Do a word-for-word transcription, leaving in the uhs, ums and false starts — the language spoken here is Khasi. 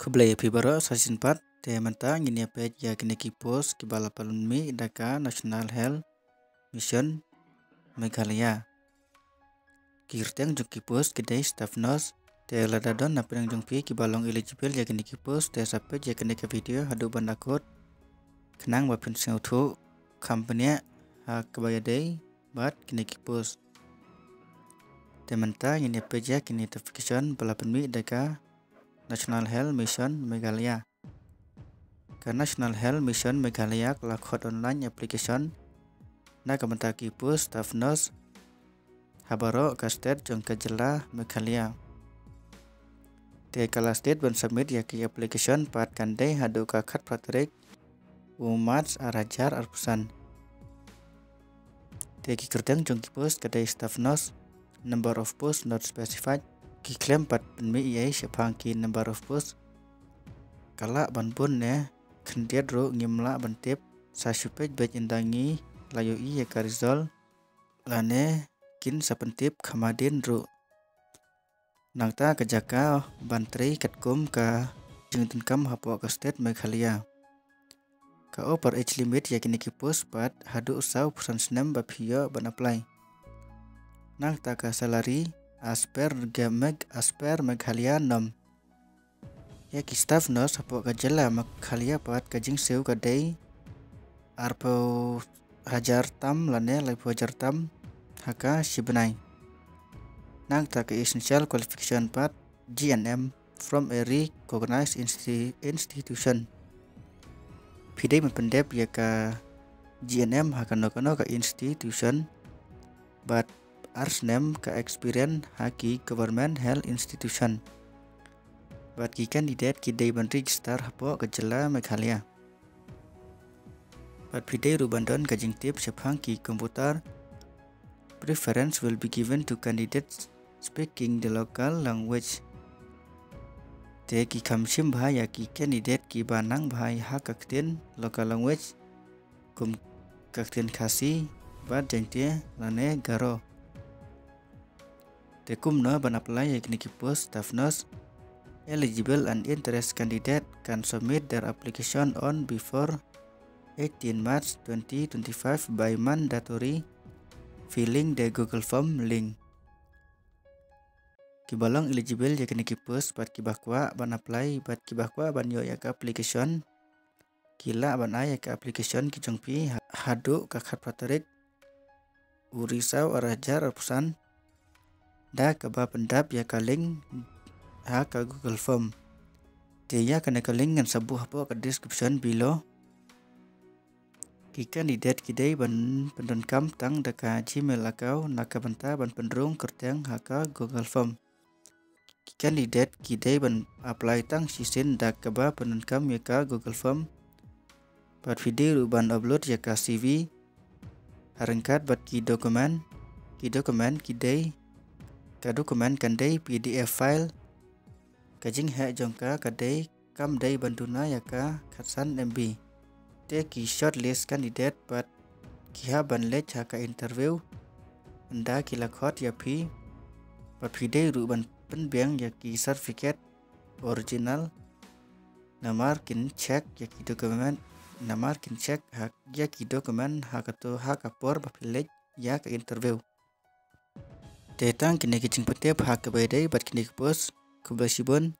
Khublei ïa phi baroh sa shisien pat. Te mynta ngin ïa peit ïa kine ki post kiba la pynmih da ka National Health Mission Meghalaya. Ki kyrteng jong ki post ki dei staff nurse. Te lada don na pdeng jong phi kiba long eligible ïa kine ki post, te sa peit ïa kane ka video haduh ban da kut, khnang ba phin sngewthuh kham bniah ha kaba ïadei bad kine ki post. Te mynta ngin ïa peit ïa ki notification ba la pynmih da ka National Health Mission Meghalaya. Ka National Health Mission Meghalaya ka la khot online application na ka bynta ki post staff nurse ha baroh ka state jong ka jylla Meghalaya. Te ka last date ban submit ïa ki application pat kan dei haduh ka khatphra tarik u March ar hajar arphew san. Te ki kyrteng jong ki post ka dei staff nurse, number of post not specified. Ki khlem pat pynmih ei ei shaphang ki number of post. Ka lah ban bun ne khyndiat ruh ngim lah ban tip. Sa shu peit beit ynda ngi la ïohi ïa ka result lane kin sa pyntip kham hadien ruh. Nangta ka jaka ban trei katkum ka jingdonkam hapoh ka state Meghalaya. Ka upper age limit ïa kine ki post pat haduh saw phew san snem ba phi ïoh ban apply. Nangta ka salary as per ga Meg-, as per Meghalaya norm. Ïa ki staff nurse hapoh ka jylla Meghalaya pat ka jingsiew ka dei arphew hajar tam lane laiphew hajar tam ha ka shi bnai. Nangta ka essential qualification pat G N M from a recognized insti-, institution. Phi dei ban pyndep ïa ka G N M ha kano kano ka institution bad ar snem ka experience ha ki government health institution. Bad ki candidate ki dei ban register hapoh ka jylla Meghalaya. Bad phi dei ruh ban don ka jingtip shaphang ki computer. Preference will be given to candidates speaking the local language. Te ki kham shim bha ïa ki candidate kiba nang bha ha ka ktien local language, kum ka ktien Khasi bad Jaiñtia lane Garo. Te kumno ban apply ïa kine ki post staff nurse? Eligible and interested candidate can submit their application on before eighteen March twenty twenty-five by mandatory filling the Google Form link. Kiba long eligible ïa kine ki post bad kiba kwah ban apply bad kiba kwah ban ïoh ïa ka application, ki lah ban ai ïa ka application ki jong phi ha-, haduh ka khatphra tarik u Risaw ar hajar arphew san da kaba pyndap ïa ka link ha ka Google Form. Te ïa kane ka link ngan sa buh hapoh ka description below. Ki candidate ki dei ban pyndonkam tang da ka Gmail account na ka bynta ban pynrung kyrteng ha ka Google Form. Ki candidate ki dei ban apply tang shisien da kaba pyndonkam ïa ka Google Form. Bad phi dei ruh ban upload ïa ka C V ha ryngkat bad ki document. Ki document ki dei, ka document kan dei P D F file. Ka jingheh jong ka ka dei kam dei ban duna ïa ka khatsan M B. Te ki shortlist candidate bad ki hap ban leit ha ka interview ynda ki la khot ïa phi. Bad phi dei ruh ban pynbiang ïa ki certificate original namar kin check ïa ki document, namar kin check ha ïa ki document ha kato ha ka por ba phi leit ïa ka interview. Te tang kine ki jingpyntip ha kaba ïadei bad kine ki post. Khublei shibun.